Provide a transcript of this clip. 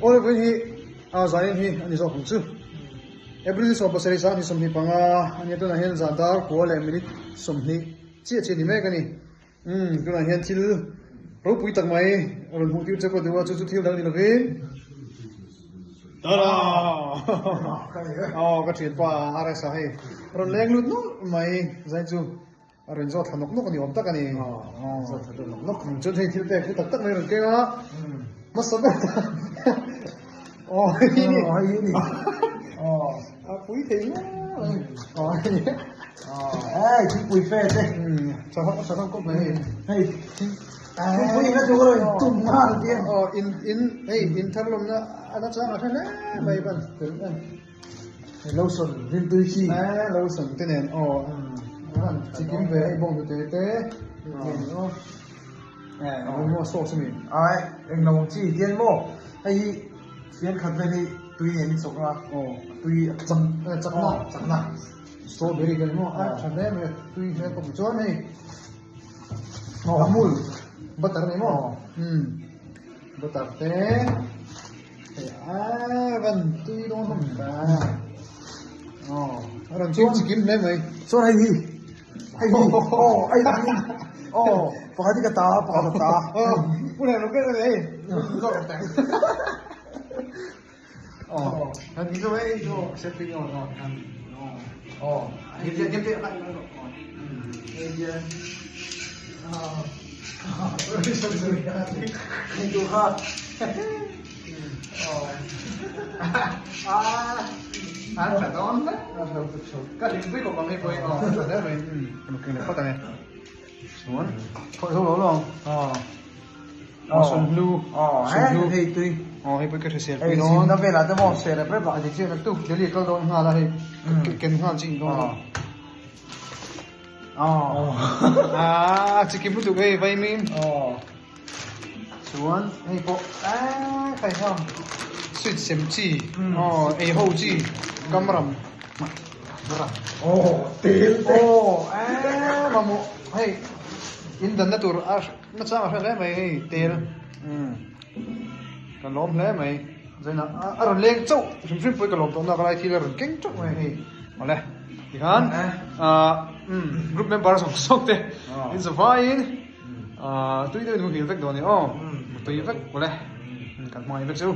Awle vawiin hi a zanin hi a ni zawk ang chu. April ni 17 sang ni 25 a nia tunah hian zan dar kua leh minute 20 chiah chiah a ni mek a ni. Umm tunah hian thil ropui tak mai a rawn hmuh tir che pawh duh a chu chu thil dang ni lovin Tada! Aw ka thianpa RS-a hei rawn leng lut nawlh mai zai chu. A rawn zawt thla nawk nawk a ni awm tak a ni. Aw zawt thla deuh nawk nawk. Chuan hei thil pek hi tak tak mai a rawn keng a. Hmasa ber ta. Aw hei hi ni. Aw hei hi ni. Aw. A pui thei hle mai. Aw hei ni. Aw hei thingpui fe te. Tha hawk tha hawk kawp mai hei. Hei thingpui in a chu ka rawn tum nghal tia. Aw in in hei in thar lawmna a la chang a hre hle mai ban fel em. Lotion rimtui chi. Eh lotion te nen aw an chikim ve hei bawng hnute te nen aw eh eng maw sauce ami. Ai eng lo chi hian maw hei hi fian khat vel hi tui nen in chawk a aw tui chak chakna chakna strawberry kan maw a tha hle mai tui hmel kawp chuan hei amul butter ni maw um butter te. A van tui dawn hlawm ta. Aw, a rawn chim chikim hle mai. Chuan hei hi. Hei hi. Aw, ai aw, pakhat hi ka ta, pakhat ka ta. Aw, pu leh lo ber hei. Zawk ang teng. Aw, han ti chu hei chu setting aw aw han. Aw, hei hi hei hi. Hei hian. Aw. Hei tu kha. Ka hlimpui khawp ang hei pawh hi aw a tha hle mai ka keng leh phawt ang e chuan thawih ho lo lo ang aw sawmhlu sawmhlu hei tui aw hei pawh ka hrisel pui dawn zinna velah te maw ser rep rep a dik chiah naktuk Delhi kal dawn nghal a hei ken nghal chi in dawn aw a chikim lutuk hei vaimim aw Chuan hei pawh eee khai hian sweet sem chi aw ei ho chi kamram aw tel te aw eee mamawh hei in danna tur a nachang a hre hle mai hei tel ka lawm hle mai zaina a rawn leng chauh hrim hrim pawh hi ka lawm tawh nak a lai thil a rawn keng chauh mai hei awle tikhan ah group member zawng zawng te in zavaiin. Tui deuhin hun hil vek dawn ni aw, tui vek awle, kan hmangaih vek chu.